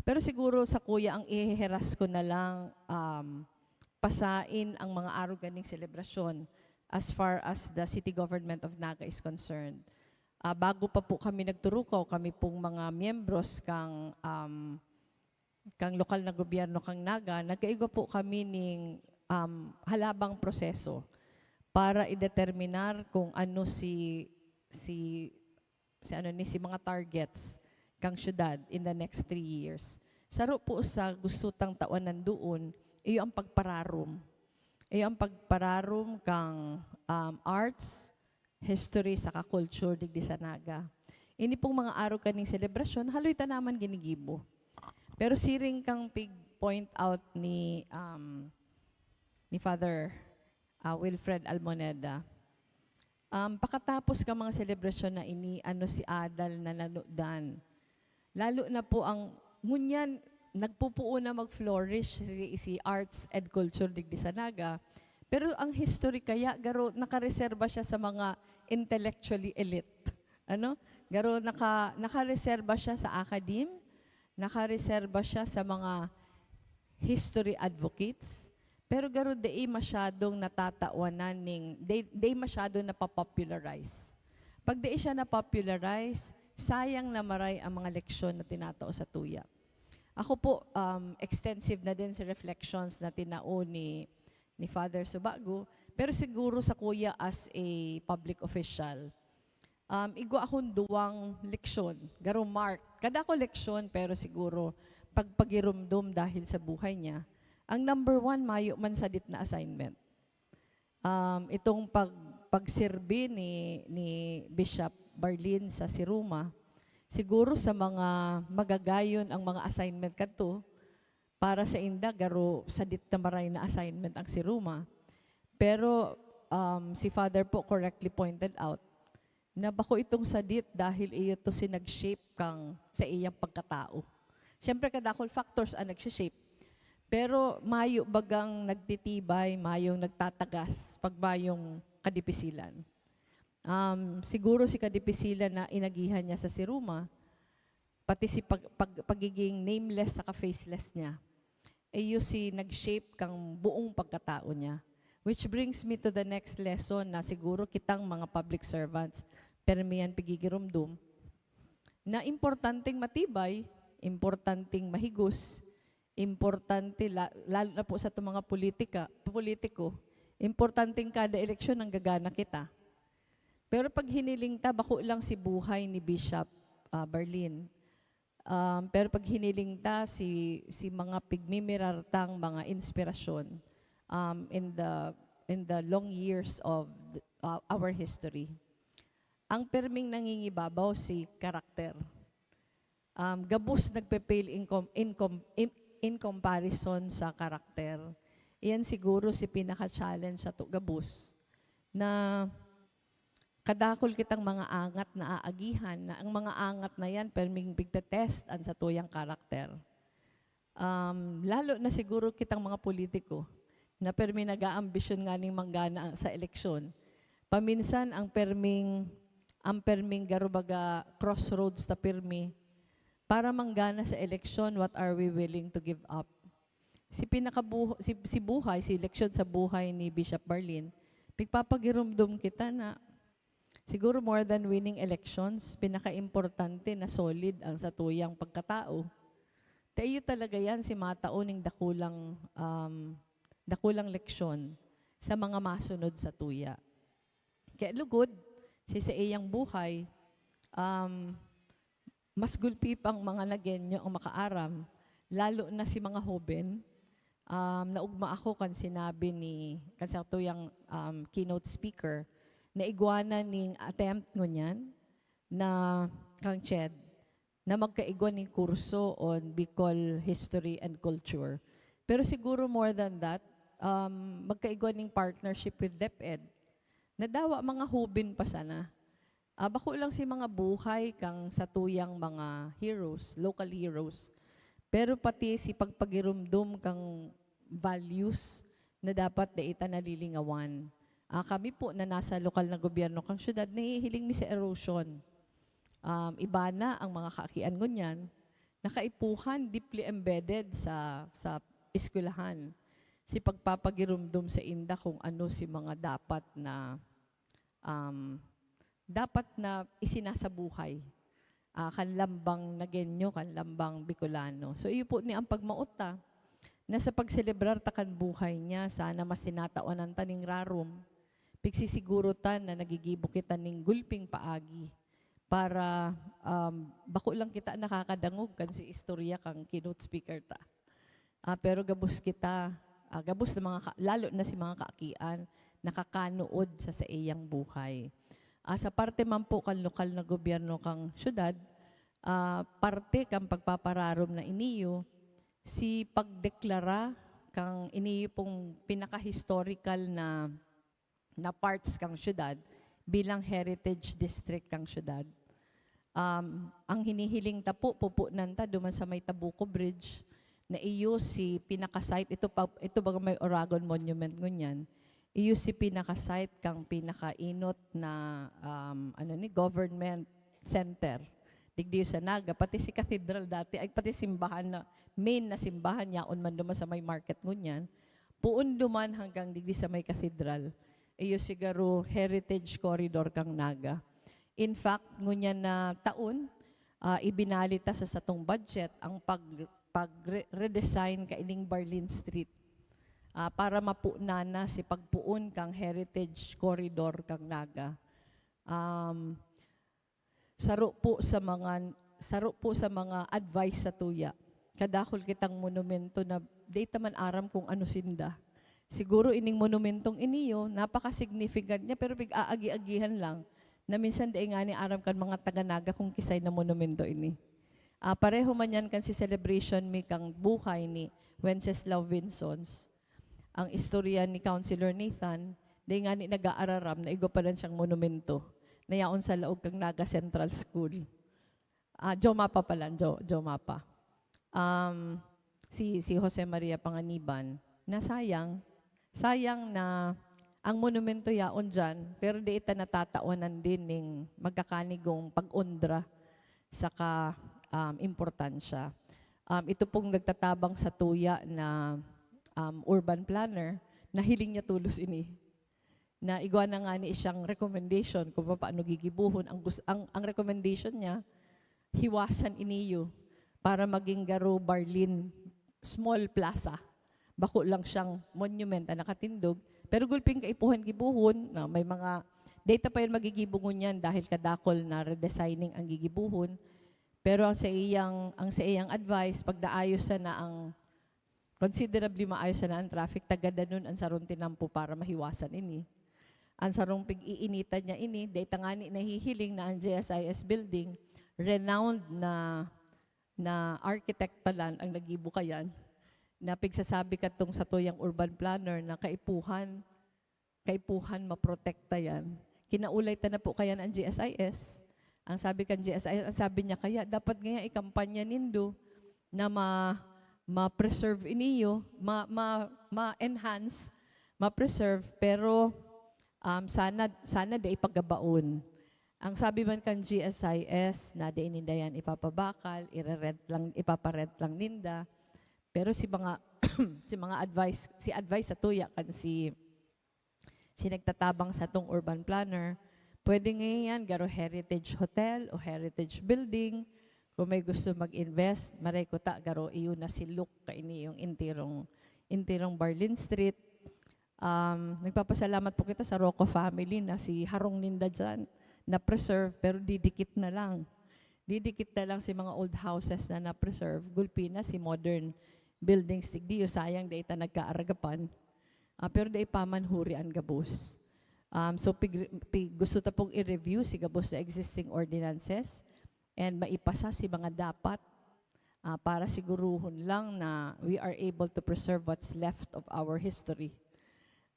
Pero siguro sa kuya, ang iheheras ko na lang, um, pasain ang mga arog kaning selebrasyon as far as the city government of Naga is concerned. Ah, bago pa po kami nagturukaw, kami pong mga miyembros kang, um, kang lokal na gobyerno kang Naga, nagkaigwa po kami ning, um, halabang proseso para i-determinar kung ano si, si, si ano ni, si mga targets kang syudad in the next three years. Saro po sa gusto tang tawanan doon, iyo ang pagpararom. Iyo ang pagpararom kang, um, arts, history saka culture digdi sa Naga. Ini pong mga arog kaning selebrasyon, haloy ta naman ginigibo. Pero siring kang pig-point out ni, um, ni Father, ah, Wilfred Almoneda, um, pakatapos ka mga selebrasyon na ini, ano si adal na nanudan. Lalo na po ang, ngunyan, nagpupuon na mag-flourish si, si arts and culture digdi sa Naga. Pero ang history kaya, garo, nakareserba siya sa mga intellectually elite. Ano? Garo, naka, nakareserba siya sa academe, nakareserba siya sa mga history advocates, pero garo dai masyadong natatawanan ning, dai, dai masyado napapopularize. Pag dai siya napopularize, sayang na maray ang mga leksyon na tinatao sa tuya. Ako po, um, extensive na din sa reflections na tinao ni, ni Father Subago, pero siguro sa kuya as a public official, um, igwa akong duwang leksyon, garo mark. Kada ako leksyon, pero siguro pagpagirumdom dahil sa buhay niya. Ang number one, mayo man sadit na assignment. Um, itong pag-, pagserbi ni, ni Bishop Barlin sa Siruma, siguro sa mga magagayon ang mga assignment kadto, para sa inda, garo sadit na maray na assignment ang Siruma. Pero, um, si Father po correctly pointed out na bako itong sadit dahil iyo to si nag-shape kang sa iyang pagkatao. Siyempre, kadakul factors ang nagsha-shape. Pero mayo bagang nagtitibay, mayong nagtatagas pag mayong kadipisilan. Um, siguro si kadipisilan na inagihan niya sa Siruma, pati si pag-, pag-, pagiging nameless saka faceless niya. Iyo si nag-shape kang buong pagkatao niya. Which brings me to the next lesson na siguro kitang mga public servants, permi yan pigigiromdom, na importanteng matibay, importanteng mahigos, importante, la-, lalo na po sa itong mga politika, politiko, importanteng kada eleksyon nanggagana kita. Pero pag hiniling ta, bako lang si buhay ni Bishop, ah, Barlin. Um, pero pag hiniling ta, si, si mga pigmimirar tang mga inspirasyon, um, in the, in the long years of the, uh, our history. Ang perming nangingibabaw si karakter. Um, gabos nagpe-pale in com-, in com-, in, in comparison sa karakter. Iyan siguro si pinaka-challenge sato gabos, na kadakul kitang mga angat na aagihan, na ang mga angat na yan perming pigte-test an satuyang karakter. Um, lalo na siguro kitang mga politiko na permi nag-aambisyon nganing manggana sa eleksyon. Paminsan ang perming, ang perming garo baga crossroads ta permi para manggana sa eleksyon, what are we willing to give up? Si pinakabuh-, si, si buhay, si leksyon sa buhay ni Bishop Barlin, pigpapagirumdom kita na siguro more than winning elections, pinakaimportante na solid ang satuyang pagkatao. Ta iyo talaga yan si matao ning dakulang, um, dakulang leksyon sa mga masunod sa tuya. Kaya lugod, si saiyang buhay, um, mas gulpi pang mga Nagueño ang makaaram, lalo na si mga hoben. Um, naugma ako kan sinabi ni, kan satuyang, um, keynote speaker, na igwa na ning attempt ngunyan na kang CHED na magkaigwa ning kurso on Bicol history and culture. Pero siguro more than that, um, magkaigwa ning partnership with DepEd. Nadawa mga hoben pa sana. Ah, bako lang si mga buhay kang satuyang mga heroes, local heroes, pero pati si pagpagirumdom kang values na dapat dai ta nalilingawan. Ah, kami po na nasa lokal na gobyerno kang syudad, nahihiling mi sa erosion. Um, iba na ang mga kaakian ngunyan, na kaipuhan, deeply embedded sa, sa eskwelahan. Si pagpapagirumdom sa inda kung ano si mga dapat na, um, dapat na isinasabuhay, ah, kan lambang Nagueño, kan lambang Bicolano. So, iyo po ni ang pagmaot ta, na sa pagselebrar ta kan buhay niya, sana mas tinatawanan ta ning rarom, pigsisiguro ta na nagigibo kita ning gulping paagi para, um, bako lang kita nakakadangog kan si istorya kang keynote speaker ta. Ah, pero gabos kita, ah, gabos na mga ka-, lalo na si mga kaakian, nakakanood sa saiyang buhay. Ah, sa parte man po kan lokal na gobyerno kan syudad, ah, parte kan pagpapararom na iniyo si pagdeklara kan iniyo pong pinaka-historical na, na parts kan syudad bilang heritage district kan syudad. Um, ang hinihiling ta po, pupunan ta duman sa may Tabuco Bridge, na iyo si pinaka-site, ito pa, ito baga may Oragon Monument ngunyan, iyo si pinaka-site kan pinakainot na, um, ano ni, government center. Digdi sa Naga, pati si cathedral dati, ay, pati simbahan na, main na simbahan, yaon man duman sa may market ngunyan, puon duman hanggang digdi sa may cathedral. Iyo si garo heritage corridor kan Naga. In fact, ngunyan na taon, ah, ibinali ta sa satong budget ang pag-, pag-re-, redesign kaining Barlin Street, ah, para mapunan na si pagpuon kan heritage corridor kan Naga. Um, saro po sa mga, saro po sa mga advice sa tuya. Kadakul kitang monumento na di ta man aram kung ano sinda. Siguro ining monumentong iniyo, napaka-significant niya, pero pig-aagi-agihan lang na minsan dai ngani aram kan mga taga Naga kung kisay na monumento ini. Ah, pareho man yan kan si celebration mi kan buhay ni Wenceslao Vinsons. Ang istorya ni Councilor Nathan, dai ngani nag-aararam na igwa pa lang siyang monumento na yaon sa laog kan Naga Central School. Ah, Jomapa pala, Jo-, Jomapa. Um, si, si Jose Maria Panganiban, nasayang. Sayang na ang monumento yaon diyan, pero di ita natatawanan din ning magkakanigong pag-ondra saka, um, importansya. Um, ito pong nagtatabang sa tuya na, um, urban planner, nahiling niya tulos ini. Na igwa na ngani siyang recommendation kung papaano gigibohon. Ang gus-, ang, ang recommendation niya, hiwasan iniyo para maging garo Barlin small plaza. Bako lang siyang monument na nakatindog. Pero gulping kaipuhan gibohon, na may mga data pa yun magigibo ngunyan dahil kadakol na redesigning ang gigibohon. Pero ang sa iyang, ang sa iyang advice, pagdaayos sana ang considerably maayos sana ang traffic, tagadanon ang sarong tinampo para mahiwasan ini. Ang sarong pig-iinitan niya ini, dai ta ngani nahihiling na ang G S I S building, renowned na, na architect pala ang nagibo kayan, na pigsasabi katong sa tuyang urban planner na kaipuhan, kaipuhan maprotekta yan. Kinaulay ta na po kayan ang G S I S. Ang sabi kan G S I S, ang sabi niya, "Kaya dapat ngaya ikampanya nindo na ma-, ma-preserve iniyo, ma-, ma-, ma-enhance, ma-preserve, pero, um, sana, sana dai pagabaon." Ang sabi man kan G S I S na dai ninda yan ipapabakal, ire-rent lang, ipaparent lang ninda. Pero si mga, si mga advice, si advice sa tuya kan si, si nagtatabang sa tong urban planner, pwede ngayon yan, garo heritage hotel o heritage building. Kung may gusto mag-invest, maray ko ta, garo iyo na si look kaini yung intirong, intirong Barlin Street. Um, nagpapasalamat po kita sa Rocco family na si harong ninda dyan na preserve, pero didikit na lang. Didikit na lang si mga old houses na na-preserve. Gulpi na si modern buildings, tigdiyo, sayang, dai ta nagkaaragapan. Ah, pero dai pa man huri an gabos. Um, so, pig-, pig-, gusto ta pong i-review si gabos na existing ordinances and maipasa si mga dapat, ah, para siguruhon lang na we are able to preserve what's left of our history.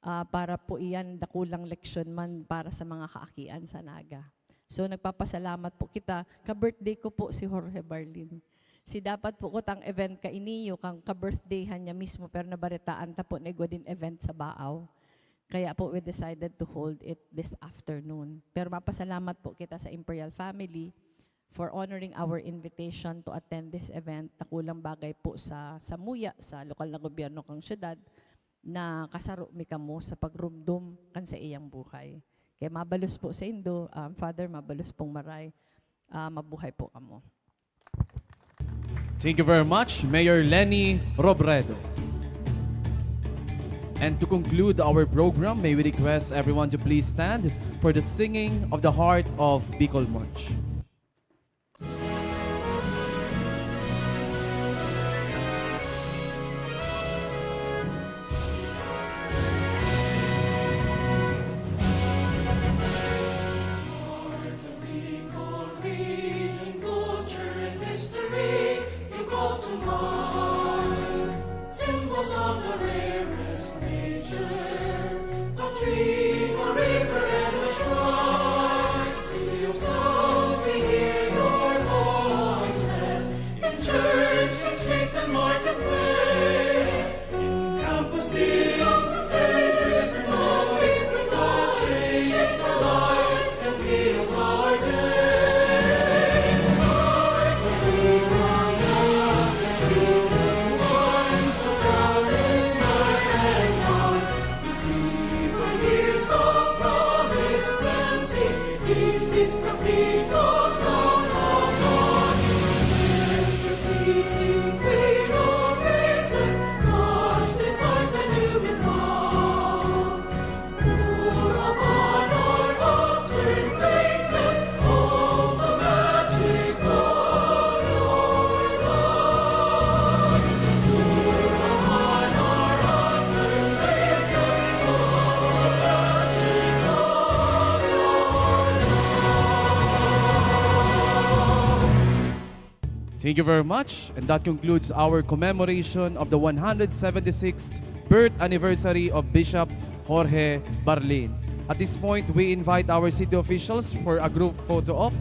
Ah, para po iyan dakulang leksyon man para sa mga kaakian sa Naga. So, nagpapasalamat po kita. Ka-birthday ko po si Jorge Barlin. Si dapat po kutang event kaini, yung kang ka-birthdayhan niya mismo, pero nabaretaan ta po na igwa din event sa Baaw. Kaya po, we decided to hold it this afternoon. Pero mapasalamat po kita sa Imperial family for honoring our invitation to attend this event. Dakulang bagay po sa, sa muya, sa lokal na gobyerno kang syudad, na kasaro mi kamo sa pagrumdom kan sa iyang buhay. Kaya mabalos po sa indo, um, Father, mabalos pong maray. Ah, mabuhay po kamo. Thank you very much, Mayor Leni Robredo. And to conclude our program, may we request everyone to please stand for the singing of the Heart of Bicol March. Thank you very much. And that concludes our commemoration of the one hundred seventy-sixth birth anniversary of Bishop Jorge Barlin. At this point, we invite our city officials for a group photo op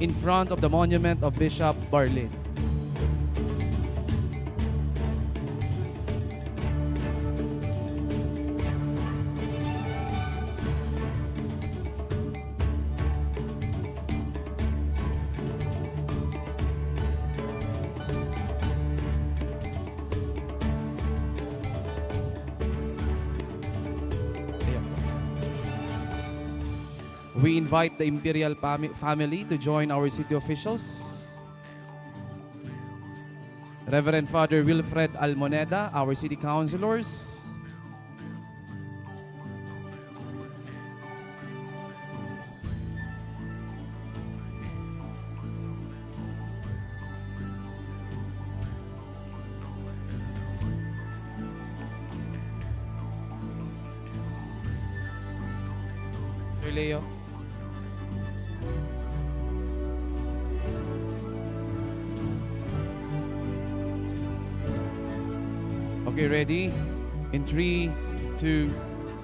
in front of the monument of Bishop Barlin. Ayan po. We invite the Imperial fami-, family to join our city officials. Reverend Father Wilfred Almoneda, our city councilors. Sir Leo. Okay, ready? In three, two,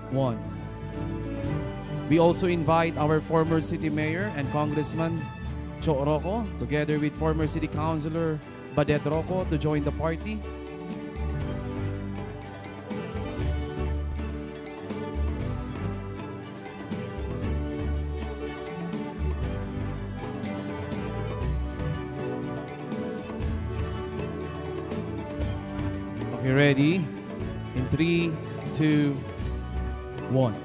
one. We also invite our former city mayor and Congressman Cho Roco, together with former city councilor Badet Roco, to join the party. Okay, ready? In three, two, one.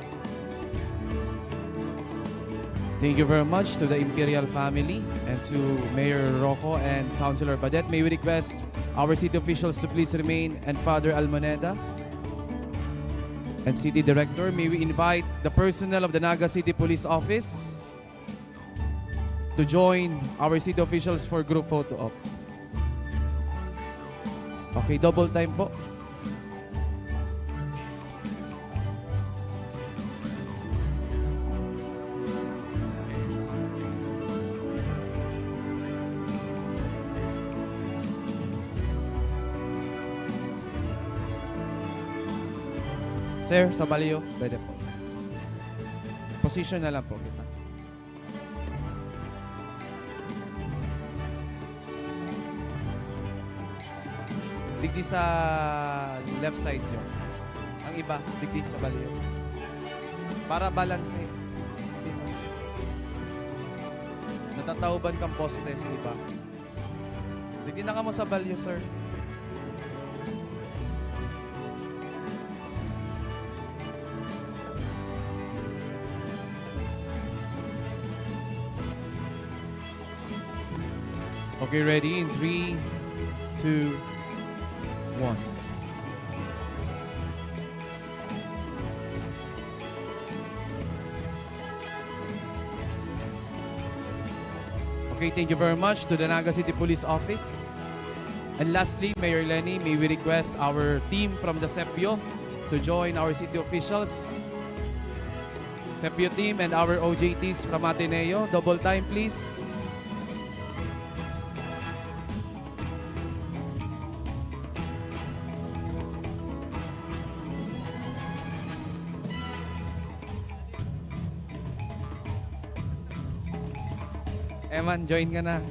Thank you very much to the Imperial family and to Mayor Roco and Councilor Badet. May we request our city officials to please remain, and Father Almoneda and City Director. May we invite the personnel of the Naga City Police Office to join our city officials for group photo op. Okay, double time po. Sir, sa balyo, pwede po. Position na lang po kita. Digdi sa left side nyo. Ang iba, digdi sa balyo. Para balanse. Natataoban kang poste sa iba. Digdi na kamo sa balyo, sir. Okay, ready? In three, two, one. Okay, thank you very much to the Naga City Police Office. And lastly, Mayor Leni, may we request our team from the Sepio to join our city officials. Sepio team and our O J Ts from Ateneo. Double time, please. Eman, join ka na.